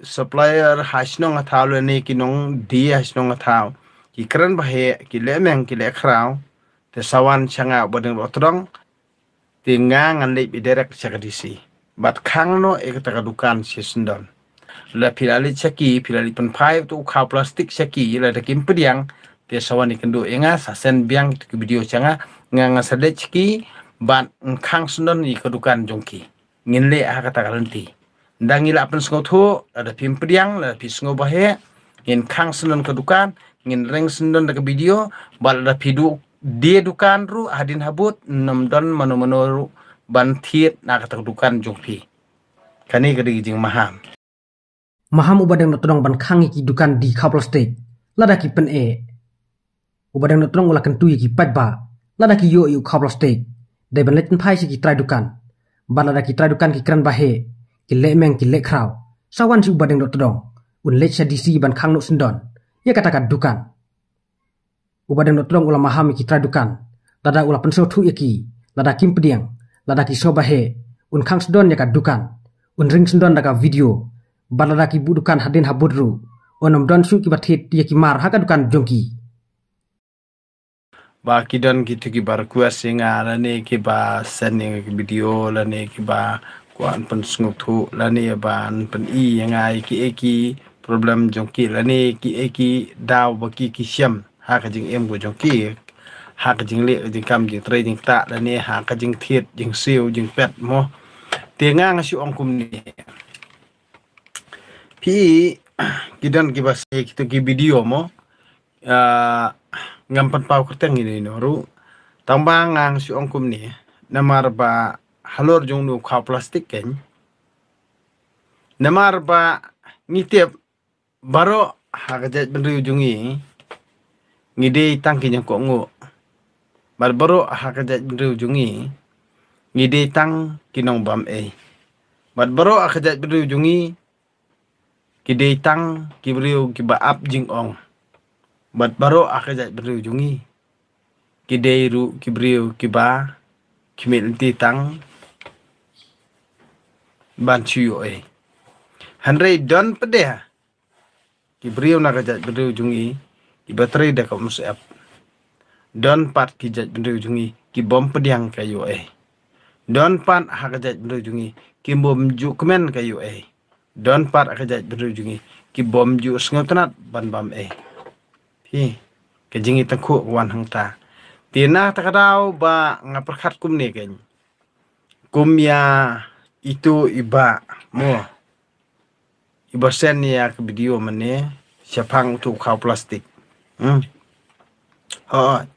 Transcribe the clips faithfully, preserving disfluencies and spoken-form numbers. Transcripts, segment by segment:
supplier ha shnong ha thaw lane ki nongdie ha shnong ha thaw, ki kren baheh, ki leh meng, ki leh khraw, te sa wan sha nga u Bahdeng Dohtdong, te nga ngan leit beit direct sha ka D C bad khang noh ïa kata ka dukan sha syndon. Lada phi la leit sha ki, phi la leit pynphai uto u khaw plastik sha ki, lada kim pdiang, te sa wan ïakynduh ïa nga, sa send biang kito ki video sha nga, nga ngan sa leit sha ki bad khang syndon ïa ka dukan jong ki. Ngin leh ha kata ka lynti. Ynda ngi lah pynsngewthuh, lada phim pdiang, lada phi sngew baheh, ngin khang syndon ka dukan, ngin ring syndon da ka video, bad lada phi duh die dukan ruh hadien habud, ym don mano mano ruh ban thied na kata ka dukan jong phi. Kane ka dei ka jingmaham. Maham u Bahdeng Dohtdong ban khang ïa ki dukan die khaw plastik lada ki pyneh. U Bahdeng Dohtdong u la kyntu ïa ki paidbah, lada ki ïoh ïa u khaw plastik, dei ban leit pynphai sha ki trai dukan. Bad lada ki trai dukan ki kren baheh, ki leh meng, ki leh khraw, sa wan sha u Bahdeng Dohtdong, un leit sha D C ban khang noh syndon ïa kata ka dukan. U Bahdeng Dohtdong u la maham ïa ki trai dukan, lada u la pynsngewthuh ïa ki, lada kim pdiang, lada ki sngew baheh, un khang syndon ïa ka dukan, un ring syndon da ka video, bad lada ki buh dukan hadien habud ruh, un ym don shuh kiba thied ïa ki mar ha ka dukan jong ki. Ba ki don kito kiba request ïa nga lane kiba send ïa nga ki video lane kiba kwah pynsngewthuh lane ban pyni ïa nga ïa ki, ïa ki problem jong ki lane ki, ïa ki daw ba ki, ki shem ha ka jingim ka jong ki, ha ka jingleh ka jingkam jingtrei jingktah lane ha ka jingthied jingsiew jingpet mo. Te nga nga shu ong kumne. Phi, ki don kiba share kito ki video mo. Ah, ngam pynpaw kyrteng ino ino ruh. Tang ba nga nga shu ong kumne. Namar ba halor jong une u khaw plastik keiñ. Namar ba ngi tip baroh ha ka jaitbynriew jong ngi, ngi dei tang ki ñiangkohnguh. Bad baroh ha ka jaitbynriew jong ngi, ngi dei tang ki nongbam ei. Bad baroh ha ka jaitbynriew jong ngi, ki dei tang ki briew kiba ap jingong. Bad baroh ha ka jaitbynriew jong ngi, ki dei ruh ki briew kiba khmih lynti tang ban shu ïoh ei. Hynrei don pat de ki briew na ka jaitbynriew jong ngi kiba trei da ka umsyep. Don pat ki jaitbynriew jong ngi ki bym pdiang ka ïoh ei. Don pat ha ka jaitbynriew jong ngi ki bym ju kmen ka ïoh ei. Don pat ha ka jaitbynriew jong ngi ki bym ju sngewtynnat ban bam ei. Phi, ka jingïatyngkhuh ka wan hangta. Te na kata ka daw ba nga pyrkhat kumne keiñ. Kum ïa ito i bah mo, iba send ïa ka video mane shaphang uto u khaw plastik. Hmm. Hooid,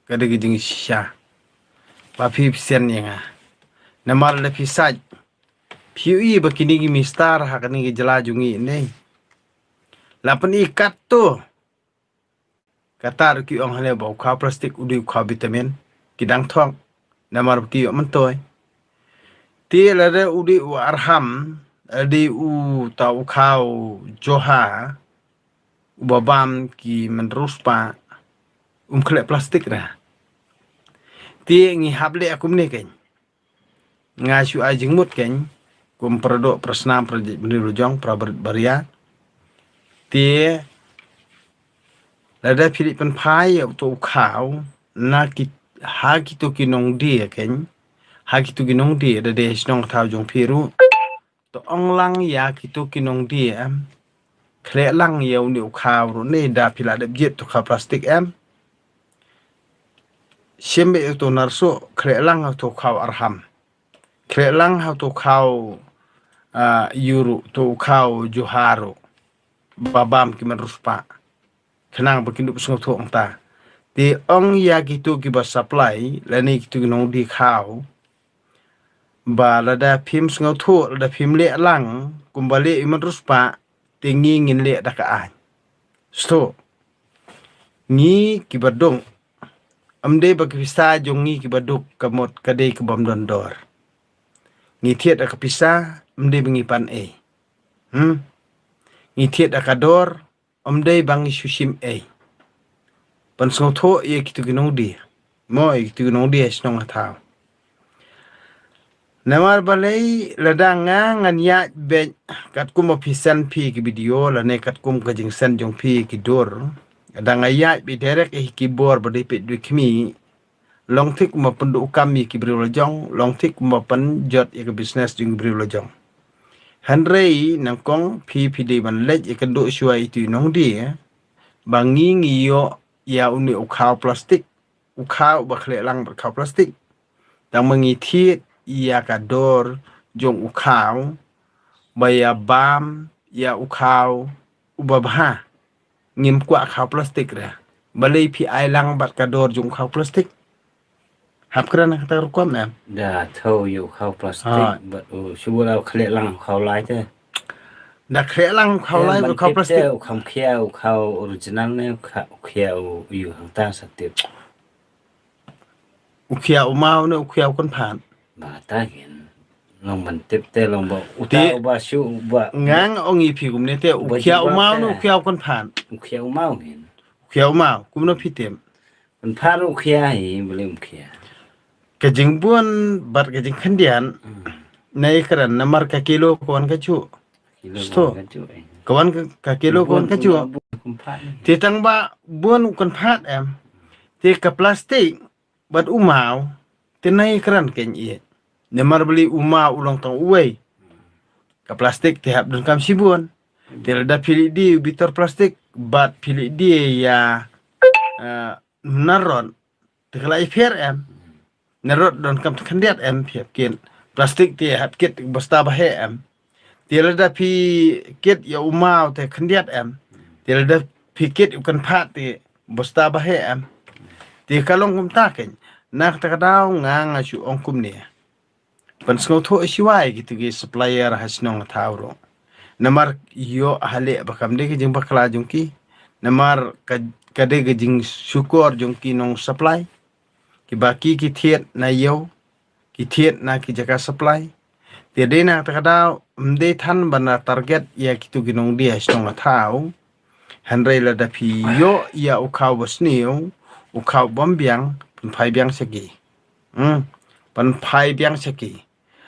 ka dei ka jingshisha ba phi send ïa nga. Namar lada phi sait, phi ïohi ba kine ki minister ha kane ka jylla jong ngi ne, la pyni katto kata ruh ki ong hangne ba u khaw plastik u dei u khaw vitamin, ki dang thok namar ba ki ïoh myntoi. Te lada u dei u arham, lada u ta u khaw joha, uba bam ki mynriewspah, um khleh plastik ra. Te ngi hap leh kumne keiñ. Nga shu ai jingmut keiñ kum para doh, para snam, para jaitbynriew la jong, para barit baria. Te lada phi leit pynphai ïa uto u khaw na ki, ha kito ki nongdie keiñ, ha kito ki nongdie, da dei shnong thaw jong phi ruh, to ong lang ïa kito ki nongdie em, khleh lang ïa une u khaw ruh ne, da phi la dep jied uto u khaw plastik em. Shim beit uto u narsuh, khleh lang uto u khaw arham. Khleh lang uto u khaw, ah, ïu ruh, uto u khaw joha ruh, ba bam ki mynriewspah. Khnang ba kin dup sngewthuh hangta. Te ong ïa kito kiba supply lane kito ki nongdie khaw, ba lada phim sngewthuh, lada phim leh lang kumba leh i mynriewspah, te ngi ngin leh da ka aiñ. Sngewthuh, ngi kiba duk, ym dei ba ki pisa jong ngi kiba duk ka mut ka dei ka bym don dor. Ngi thied da ka pisa, ym dei ba ngi pan ei. Hmm? Ngi thied da ka dor, ym dei ba ngi shu shim ei. Pynsngewthuh ïa kito ki nongdie mo, ïa kito ki nongdie shnong ha thaw. Namar balei lada nga ngan ïaid beit katkum ba phi send phi ki video lane katkum ka jingsend jong phi ki dur. Lada nga ïaid beit direct ïa ki bor ba dei peit dei khmih. Long thik kumba pynduh kam ïa ki briew la jong, long thik kumba pynjot ïa ka business jong ki briew la jong. Hynrei nyngkong phi phi dei ban leit ïa ka duh shuwa ïa itu i nongdie. Ba ngi ngi ïoh ïa une u khaw plastik. U khaw ba khleh lang bad khaw plastik. Tang ba ngi thied ïa ka dor jong u khaw ba ïa bam ïa u khaw uba bha. Ngim kwah khaw plastik re. Balei phi ai lang bad ka dor jong u khaw plastik? Hap kren ha kata ka rukom em? Da thaw ïa u khaw plastik bad u shu la khleh lang u khaw lai te. Da khleh lang u khaw lai bad u khaw plastik. U kham khia u khaw original ne u khia u ïu hangta sa tip. U khia u maw ne u khia u kynphad? Ba ta gin. Long ban tip te long ba uta uba shu uba. Ngang ong i phi kumne te u khia u maw ne u khia u kynphad? U khia u maw gin. U khia u maw kumno phi tip? Kynphad u khia hi beli u khia. Ka jingbun bad ka jingkhyndiat. Nai kren namar ka kilo ka wan ka ju. Sto. Ka wan ka kilo ka wan ka ju. Te tang ba bun u kynphad em. Te ka plastik bad u maw. Te nai kren ken i. Namar beli u maw u long tang uwei. Ka plastik te hap don kam shibun. Te lada phi lidi u bitor plastik bad phi lidi ïa narot. Te ka la i pher em. Narot don kam khyndiat em phi hap kit. Plastik te hap kit bosta ba he em. Te lada phi kit ïa u maw te khyndiat em. Te lada phi kit u kynphad te bosta ba he em. Te ka long kumta ken. Na kata ka daw nga nga shu ong kumne. Pynsngewthuh shuwa ïa kitu ki supplier ha shnong ha thaw ruh. Namar ïoh haleh ba kam dei ka jingbakla jong ki. Namar ka, ka dei ka jingshukor jong ki nong supply. Kiba ki ki thied na ïew, ki thied na ki jaka supply. Te dei na kata ka daw, ym dei than ban da target ïa kitu ki nongdie ha shnong ha thaw. Hynrei lada phi ïoh ïa u khaw ba sniew, u khaw bym biang, pynphai biang sha ki. Hmm. Pynphai biang sha ki.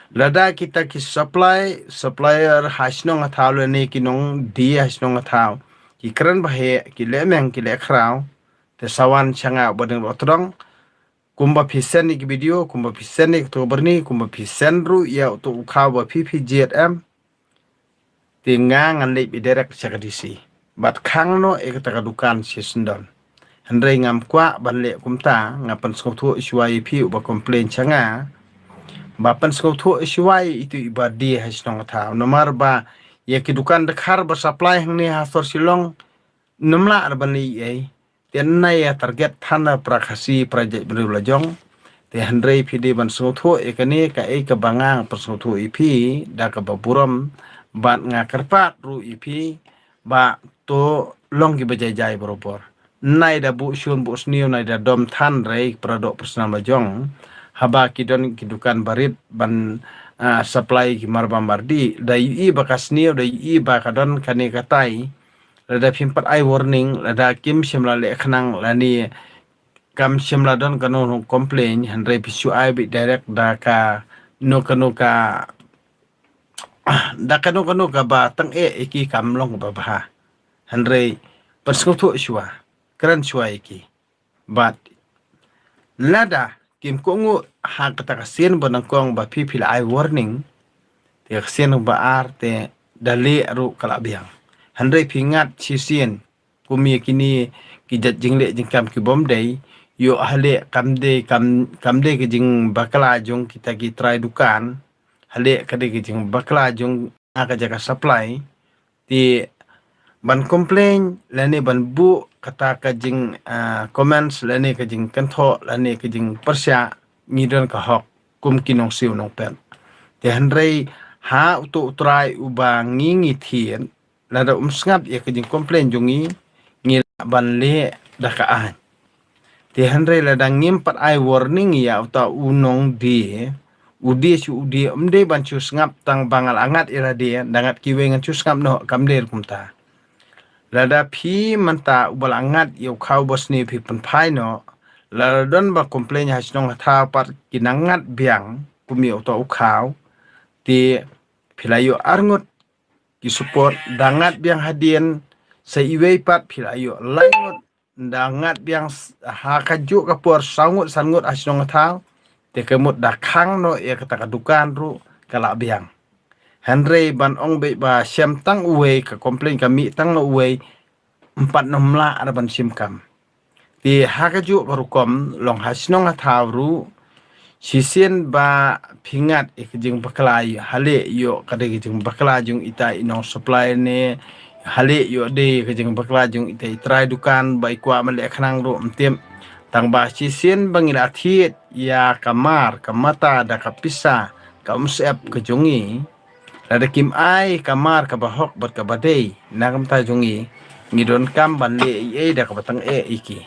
Lada kita ki supply, supplier ha shnong ha thaw lane ki nongdie ha shnong ha thaw. Ki kren ba heh, ki leh meng, ki leh khraw. Te sa wan sha nga u ba dang ruh tdong. Kumba phi send ïa ki video, kumba phi send ïa ki to byrni, kumba phi send ruh ïa uto u khaw ba phi phi jied em. Te nga ngan leit beit direct sha ka D C. Bad khang noh ïa kata ka dukan sha syndon. Hynrei ngam kwah ban leh kumta, nga pynsngewthuh shuwa ïa phi uba complain sha nga. Ba pynsngewthuh shuwa ïa itu iba die ha shnong ha thaw. Namar ba ïa ki dukan dkhar ba supply hangne ha sor Shillong. Ym lah ban leh ei. Te nai ïa target than na pra Khasi pra jaitbynriew la jong. Te hynrei phi dei ban sngewthuh ïa kane kaei kaba nga pynsngewthuh ïa phi da kaba burom bad nga kyrpad ruh ïa phi ba to long kiba jai jai barabor. Nai da buh shun buh sniew nai da dom than rei para doh para snam la jong. Haba ki don ki dukan barit ban, ah, supply ki mar ba mar dih da ïohi ba ka sniew da ïohi ba ka don kane katai. Lada phim pat ai warning, lada kim shym la leh khnang, lane kam shym la don kano kano complain, hynrei phi shu ai beit direct da kano kano ka, da kano kano kaba tang eh ïa ki kam long kaba bha. Hynrei pynsngewthuh shuwa, kren shuwa ïa ki. Bad lada kim kohnguh ha kata ka sien ba nyngkong ba phi phi la ai warning, te ka sien ba ar te da leh ruh ka la biang. Hynrei phi ngat shisien kum ïa kine ki jait jingleh jingkam ki bym dei, ïoh haleh kam dei kam, kam dei ka jingbakla jong kita ki trai dukan, haleh ka dei ka jingbakla jong na ka jaka supply. Te ban complain lane ban buh kata ka jing, ah, comments lane ka jingkynthoh lane ka jingpyrshah ngi don ka hok kum ki nongsiew nongpet. Te hynrei ha uto u trai uba ngi ngi thied lada um sngap ïa ka jingcomplain jong ngi ngi lah ban leh da ka aiñ. Te hynrei lada ngim pat ai warning ïa uta u nongdie, u die shu u die, um dei ban shu sngap tang ba nga la ngat ïa lade, da ngat kiwei ngan shu sngap noh, kam dei kumta. Lada phi mynta uba la ngat ïa u khaw ba sniew phi pynphai noh, lada don ba complain ha shnong ha thaw pat ki nang ngat biang, kum ïa uta u khaw. Te phi la ïoh arngut ki support, da ngat biang hadien sa iwei pat phi la ïoh laingut, da ngat biang s-, ha kajuh ka por sawngut sanngut ha shnong thaw. Te ka mut da khang noh ïa kata ka dukan ruh ka la biang. Hynrei ban ong beit ba shem tang uwei, ka complain ka mih tang na uwei, ym pat nym lah ruh ban shim kam. Te ha kajuh ka rukom long ha shnong ha thaw ruh, shisien ba phi ngat ïa ka jingbakla, hale ïoh ka dei ka jingbakla jong ita i nong supply ne, hale ïoh dei ka jingbakla jong ita i trai dukan ba i kwah ban leh khnang ruh ym tip. Tang ba shisien ba ngi la thied ïa ka mar ka mata da ka pisa ka umsyep ka jong ngi, lada kim ai ka mar kaba hok bad kaba dei na ka bynta jong ngi, ngi donkam ban leh ei ei da kaba tang eh ïa ki.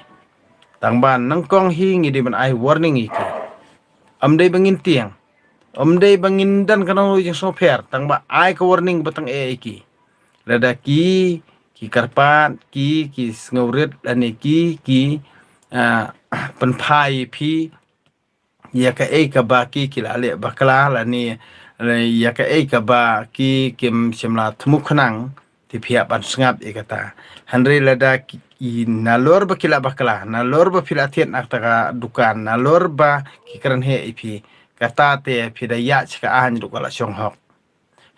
Tang ba nyngkong hi ngi dei ban ai warning ïa ki. Ym dei ba ngin tieng, ym dei ba ngin don kano kano ka jingsngewpher, tang ba ai ka warning ba tang eh ïa ki. Lada ki, ki kyrpad, ki, ki sngewrit lane ki, ki, ah, pynphai ïa phi ïa kaei kaba ki, ki la leh bakla lane ïa kaei kaba ki, kim shym la thmu khnang, te phi hap ban sngap ïa kata. Hynrei lada ki, i, nalor ba ki la bakla, nalor ba phi la thied na kata ka dukan, nalor ba ki kren heh ïa phi, kata te phi da ïaid sha ka aiñ ruh ka la shong hok.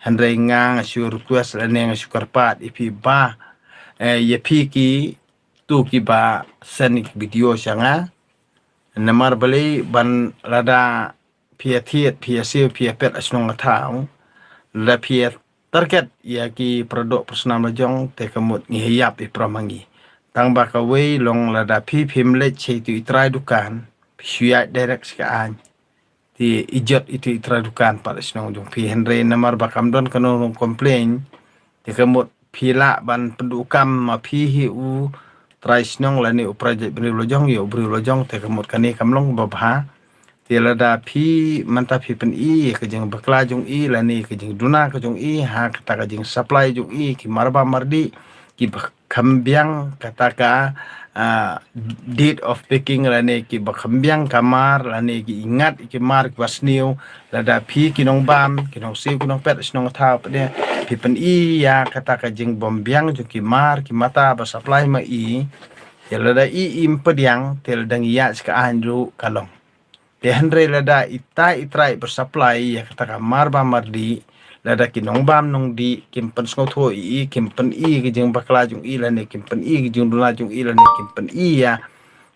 Hynrei nga, nga shu request lane nga shu kyrpad ïa phi ba, eh, ïa phi kito kiba send ïa ki video sha nga, namar balei, ban lada phi ïa thied, phi ïa siew, phi ïa pet ha shnong ha thaw, lada phi ïa target ïa ki para doh para snam la jong, te ka mut ngi ïap ïa para ma ngi. Tang ba kawei long lada phi phim leit sha itu i trai dukan, phi shu ïaid direct sha ka aiñ, te i jot itu i trai dukan pat ha shnong jong phi. Hynrei namar ba kam don kano kano complain, te ka mut phi lah ban pynduh kam ma phi hi u trai shnong lane u para jaitbynriew la jong ïa u briew la jong, te ka mut kane kam long ba bha. Te lada phi mynta phi pyni ïa ka jingbakla jong i lane ka jingduna ka jong i ha kata ka jingsupply jong i ki marbam mardih, kiba kham biang kata ka, ah, date of packing lane kiba kham biang ka mar lane ki ngat ki mar kiba sniew, lada phi ki nongbam, ki nongsiew, ki nongpet shnong thaw pat de, phi pyni ïa kata ka jingbym biang jong ki mar ki mata ba supply ma i, te lada i im pdiang, te lada ngi ïaid sha ka aiñ ruh ka long. Te hynrei lada ita i trai ba supply ïa kata ka marbam mardih, lada ki nongbam nongdih kim pynsngewthuh ïa i, kim pyni ïa ka jingbakla jong i lane kim pyni ïa ka jingduna jong i lane kim pyni ïa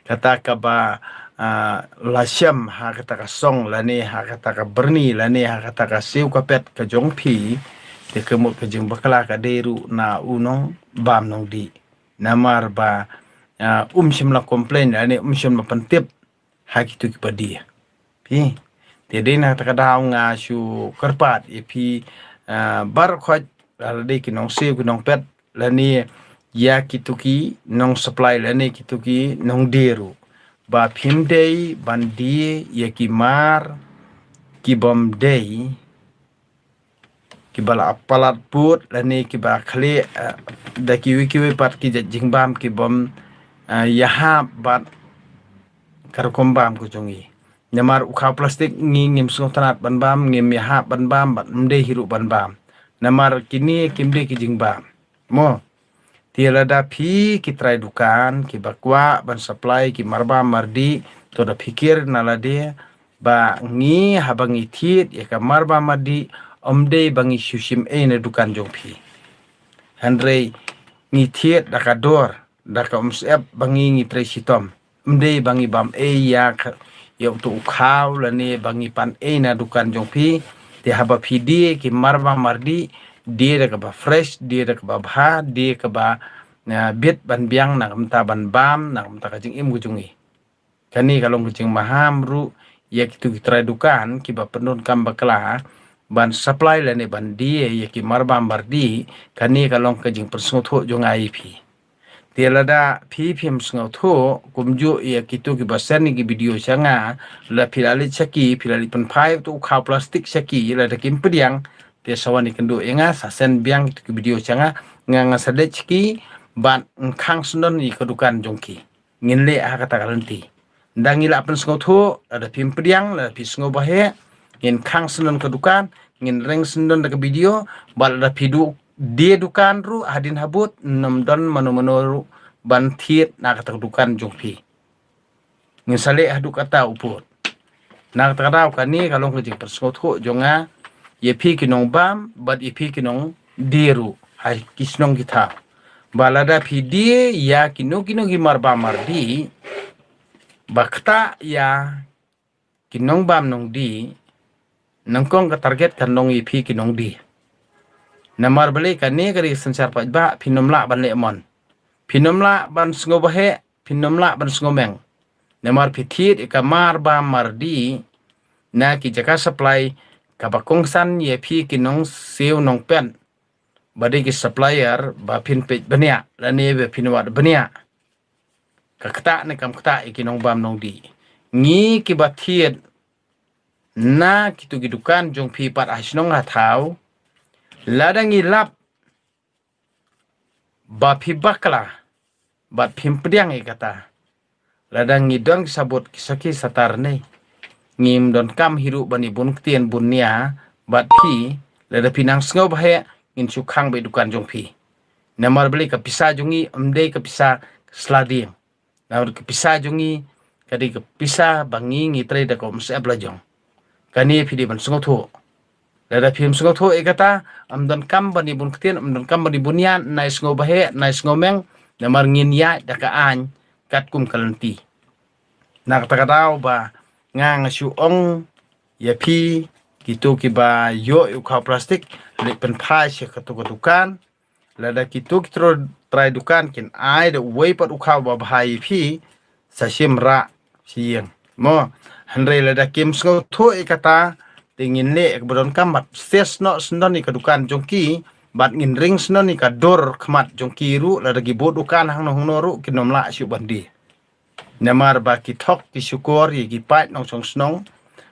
kata kaba, ah, la shem ha kata ka song lane ha kata ka byrni lane ha kata ka siew ka pet ka jong phi, te ka mut ka jingbakla ka dei ruh na u nongbam nongdih. Namar ba, ah, um shym la complain lane um shym la pyntip ha kito kiba die. Phi. Te dei na kata ka daw nga shu kyrpad ïa phi, ah, baroh khoit, lada dei ki nongsiew ki nongpet lane ïa kito ki nongsupply lane kito ki nongdie ruh, ba phim dei ban die ïa ki mar kibym dei, kiba la palat pud lane kiba khlieh, eh, da kiwei kiwei pat ki jait jingbam kibym, eh, ïahap bad ka rukom bam ka jong i. Namar u khaw plastik ngi ngim sngewtynnat ban bam, ngim ïahap ban bam bad ym dei hi ruh ban bam. Namar kine kim dei ki jingbam. Mo. Te lada phi ki trai dukan kiba kwah ban supply ki marbam mardih, to da pyrkhat na lade ba ngi haba ngi thied ïa ka marbam mardih, ym dei ba ngi shu shim ei na dukan jong phi. Hynrei ngi thied da ka dor, da ka umsyep ba ngi ngi trei shitom. Ym dei ba ngi bam ei ïa ka, ïa uto u khaw lane ba ngi pan ei na dukan jong phi. Te haba phi die ki marbam mardih, die da kaba fresh, die da kaba bha, die kaba, ah, bit ban biang na ka bynta ban bam na ka bynta ka jingim ka jong i. Kane ka long ka jingmaham ruh ïa kito ki trai dukan kiba pyndonkam bakla ban supply lane ban die ïa ki marbam mardih. Kane ka long ka jingpynsngewthuh jong nga ïa phi. Te lada phi phim sngewthuh kumjuh ïa kito kiba send ïa ki video sha nga, lada phi la leit sha ki, phi la leit pynphai uto u khaw plastik sha ki, lada kim pdiang, te sa wan ïakynduh ïa nga, sa send biang kito ki video sha nga, nga nga sa leit sha ki bad nga khang syndon ïa ka dukan jong ki. Ngin leh ha kata ka lynti. Nda ngi la pynsngewthuh, lada phim pdiang, lada phi sngew ba heh, Ngin khang syndon ka dukan, ngin ring syndon da ka video, bad lada phi die dukan ruh hadien habud, ym don mano mano ruh ban thied na kata ka dukan jong phi. Ngin sa leh haduh katta u pud. Na kata ka daw kane ka long ka jingpynsngewthuh jong nga ïa phi ki nongbam bad ïa phi ki nongdie ruh ha ki shnong ki thaw. Ba lada phi die ïa kino kino ki marbam mardih, ba ktah ïa ki nongbam nongdie, nyngkong ka target kan long ïa phi ki nongdie. Namar balei? Kane ka dei ka synshar paidbah, phin ym lah ban leh mon. Phin ym lah ban sngewbha heh, phin ym lah ban sngewmeng. Namar phi thied ïa ka marbam mardih na ki jaka supply kaba kongsan ïa phi ki nongsiew nongpet, ba dei ki supplier ba phin peit bniah lane ba phin wad bniah. Ka ktah ne kam ktah ïa ki nongbam nongdie. Ngi kiba thied na kito ki dukan jong phi pat ha shnong ha thaw, lada ngi lap ba phi bakla bad phim pdiang ïa kata, lada ngi don ki sabut ki sakhi satar ne, ngim donkam hi ruh ban ïa bun ktien bun nia bad phi. Lada phi nang sngewbha heh, ngin shu khang beit dukan jong phi. Namar balei? Ka pisa jong ngi ym dei ka pisa sla dieng. Namar ka pisa jong ngi ka dei ka pisa ba ngi ngi trei da ka umsyep la jong. Kane phi dei ban sngewthuh. Lada phim sngewthuh ïa kata, ym donkam ban ïa bun ktien, ym donkam ban ïa bun nia, nai sngewbha heh, nai sngewmeng, namar ngin ïaid da ka aiñ katkum ka lynti. Na kata ka daw ba nga nga shu ong ïa phi kito kiba ïoh ïa u khaw plastik, leit pynphai sha kato ka dukan. Lada kito ki trai dukan kin ai da uwei pat u khaw ba bha ïa phi, sa shim rah sha ïing. Mo, hynrei lada kim sngewthuh ïa kata, te ngin leh ïa kaba donkam bad stes noh syndon ïa ka dukan jong ki, bad ngin ring syndon ïa ka dur khmat jong ki ruh, lada ki bud dukan hangno hangno ruh kin ym lah shuh ban die. Namar ba ki thok ki shukor ïa ki paid nongshong shnong,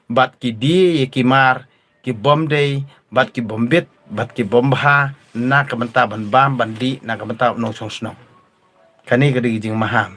bad ki die ïa ki mar kibym dei bad kibym bit bad kibym bha na ka bynta ban bam ban dih na ka bynta u nongshong shnong. Kane ka dei ka jingmaham.